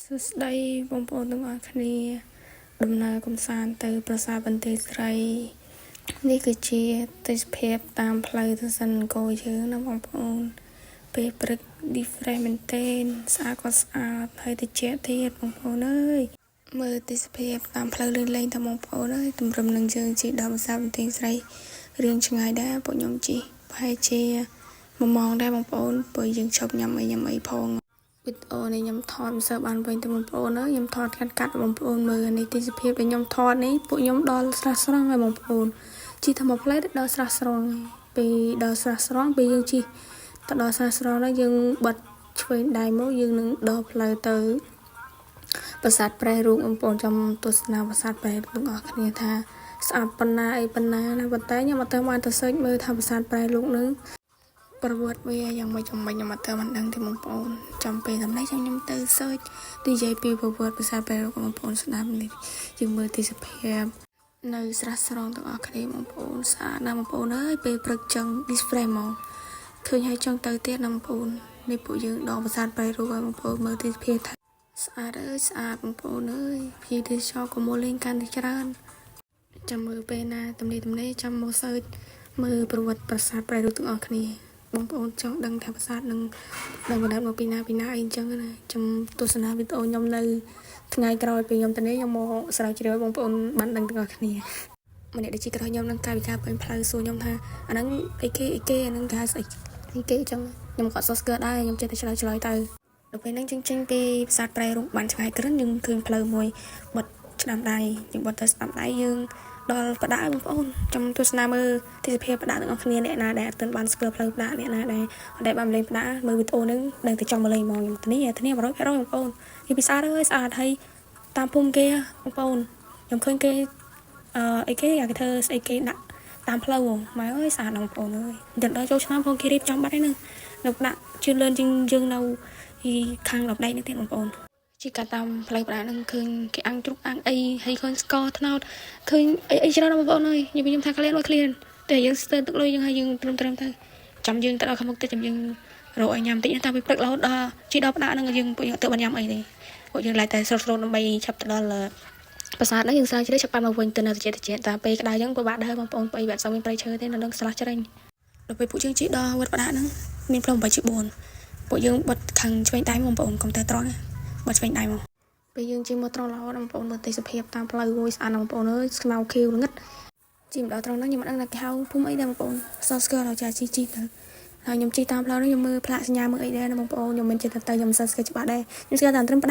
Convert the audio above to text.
សួស្តីបងប្អូនទាំងអស់គ្នា ដំណើរកំសាន្តទៅប្រាសាទបន្ទាយស្រីនេះគឺជាទេសភាពតាមផ្លូវទៅសិនអង្គរយើងណាបងប្អូនពេលព្រឹក refresh មែនទែនស្អាតក៏ស្អាតហើយត្រជាក់ទៀតបងប្អូនអើយមើលទេសភាពតាមផ្លូវលេងលេងទៅបងប្អូនអើយទម្រឹមនឹងយើងជិះដល់ប្រាសាទបន្ទាយស្រីរៀងឆ្ងាយដែរពួកខ្ញុំជិះប្រហែលជា1ម៉ោងដែរបងប្អូនព្រោះយើងឈប់ញ៉ាំអីញ៉ាំអីផងវីដេអូនេះខ្ញុំថតមិនសូវបានវិញទេបងប្អូនអើយខ្ញុំថតកាត់កាត់បងប្អូនមើលនេះទេសភាពដែលខ្ញុំថតនេះពួកខ្ញុំដល់ស្រះស្រង់ហើយបងប្អូនជិះថាមួយផ្លែដល់ស្រះស្រង់ពេលដល់ស្រះស្រង់ពេលយើងជិះទៅដល់ស្រះស្រង់ហើយយើងបិទឆ្វេងដៃមកយើងនឹងដល់ផ្លូវទៅប្រាសាទប្រែរូបបងប្អូនចាំទស្សនាប្រាសាទប្រែរូបទាំងអស់គ្នាថាស្អាតប៉ុណ្ណាអីប៉ុណ្ណាណាប៉ុន្តែខ្ញុំអត់ទៅបានទៅ search មើលថាប្រាសាទប្រែរូបនឹងប្រវត្តិវាយ៉ាងម៉េចយ៉ាងម៉េចខ្ញុំអត់ទៅមិនដឹងទេបងប្អូនចាំពេលដំណេកចាំខ្ញុំទៅ search និយាយពីប្រវត្តិប្រាសាទប្រែរូបបងប្អូនស្ដាប់នេះយើងមើលទេសភាពនៅស្រះស្រង់ទាំងអស់គ្នាបងប្អូនស្អាតណាស់បងប្អូនអើយពេលព្រឹកចឹង display មកឃើញហើយចង់ទៅទៀតណាបងប្អូននេះពួកយើងដល់ប្រាសាទប្រែរូបហើយបងប្អូនមើលទេសភាពថាស្អាតអើយស្អាតបងប្អូនអើយភ្ញៀវទេសចរក៏មកលេងកាន់តែច្រើនចាំមើលពេលណាទំនេរទំនេរចាំមក search មើលប្រវត្តិប្រាសាទប្រែរូបទាំងអស់គ្នាបងប្អូនចង់ដឹងថាប្រាសាទនឹងដល់បណ្ដាមកពីណាពីណាអីអញ្ចឹងណាចាំទស្សនាវីដេអូខ្ញុំនៅថ្ងៃក្រោយពេលខ្ញុំទៅនេះខ្ញុំមកស្រាវជ្រាវឲ្យបងប្អូនបានដឹងទាំងអស់គ្នាម្នាក់ដែលជិះក្រោយខ្ញុំនឹងកាយវិការពេញផ្លូវសួរខ្ញុំថាអាហ្នឹងអីគេអីគេអាហ្នឹងគេហៅស្អីអីគេអញ្ចឹងខ្ញុំក៏អត់សូវស្គាល់ដែរខ្ញុំចេះតែឆ្លើយឆ្លើយទៅដល់ពេលហ្នឹងយើងចេញពីប្រាសាទប្រែរូបបានឆ្ងាយក្រិនយើងឃើញផ្លូវមួយបិទស្ដាំដៃយើងបិទទៅស្ដាំដៃយើងដល់បដាបងប្អូនចាំទស្សនាមើលទេសភាពបដាទាំងអស់គ្នាអ្នកណាដែលអត់ទាន់បានស្គាល់ផ្លូវបដាអ្នកណាដែលអត់ដែលបានលេងបដាមើលវីដេអូហ្នឹងដឹងតែចង់មកលេងហ្មងខ្ញុំធានាធានា100%បងប្អូននិយាយពីស្អាតអើយស្អាតហើយតាមភូមិគេបងប្អូនខ្ញុំឃើញគេអឺអីគេអាគេធ្វើស្អីគេដាក់តាមផ្លូវម៉ែអើយស្អាតណាស់បងប្អូនអើយតែដល់ចូលឆ្នាំផងគេរៀបចំបាត់ហើយហ្នឹងនៅដាក់ជឿនលឿនជាងយើងនៅខាងដបដៃនេះទៀតបងប្អូនជិះកាត់តាមផ្លូវផ្ដាហ្នឹងឃើញគេអាំងជ្រូកអាំងអីហើយឃើញស្ករត្នោតឃើញអីអីច្រើនណាស់បងប្អូនអើយខ្ញុំខ្ញុំថាក្លៀនមកក្លៀនតែយើងស្ទើរទឹកលុយយើងហើយយើងត្រឹមត្រឹមទៅចាំយើងទៅដល់ខាងមុខទៀតចាំយើងរកឲ្យញ៉ាំតិចតាមពីព្រឹករហូតដល់ជិះដល់ផ្ដាហ្នឹងយើងពួកយើងអត់ទៅបានញ៉ាំអីទេពួកយើងឡើយតែស្រស់ស្រស់ដើម្បីឆាប់ទៅដល់ប្រាសាទហ្នឹងយើងស្រាវជ្រាវឆាប់បានមកវិញទៅនៅតិចតិចតែពេលក្តៅចឹងពិបាកដែរបងប្អូនព្រៃវាអត់សូវមានព្រៃឈើទេនៅនឹងស្លាស់ច្រេញដល់ពេលពួកយើងជិះដល់វត្តផ្ដាហ្នឹងមានផ្លូវ8ជា4ពួកយើងបត់ខាងឆ្វេងដៃបងប្អូនកុំទៅត្រង់បត់ឆ្វេងដៃមកពេលយើងជិះមកត្រង់រហូតបងប្អូនមើលទេសភាពតាមផ្លូវមួយស្អាតបងប្អូនអើយស្មៅខៀវងឹតជិះមកដល់ត្រង់ហ្នឹងខ្ញុំមិនដឹងថាគេហៅភូមិអីដែរបងប្អូនសស្គាល់ដល់ចាជិះជិះទៅហើយខ្ញុំជិះតាមផ្លូវហ្នឹងខ្ញុំមើលផ្លាកសញ្ញាមើលអីដែរណាបងប្អូនខ្ញុំមិនចេះតែទៅខ្ញុំមិនសូវស្គាល់ច្បាស់ដែរខ្ញុំស្គាល់តែត្រឹម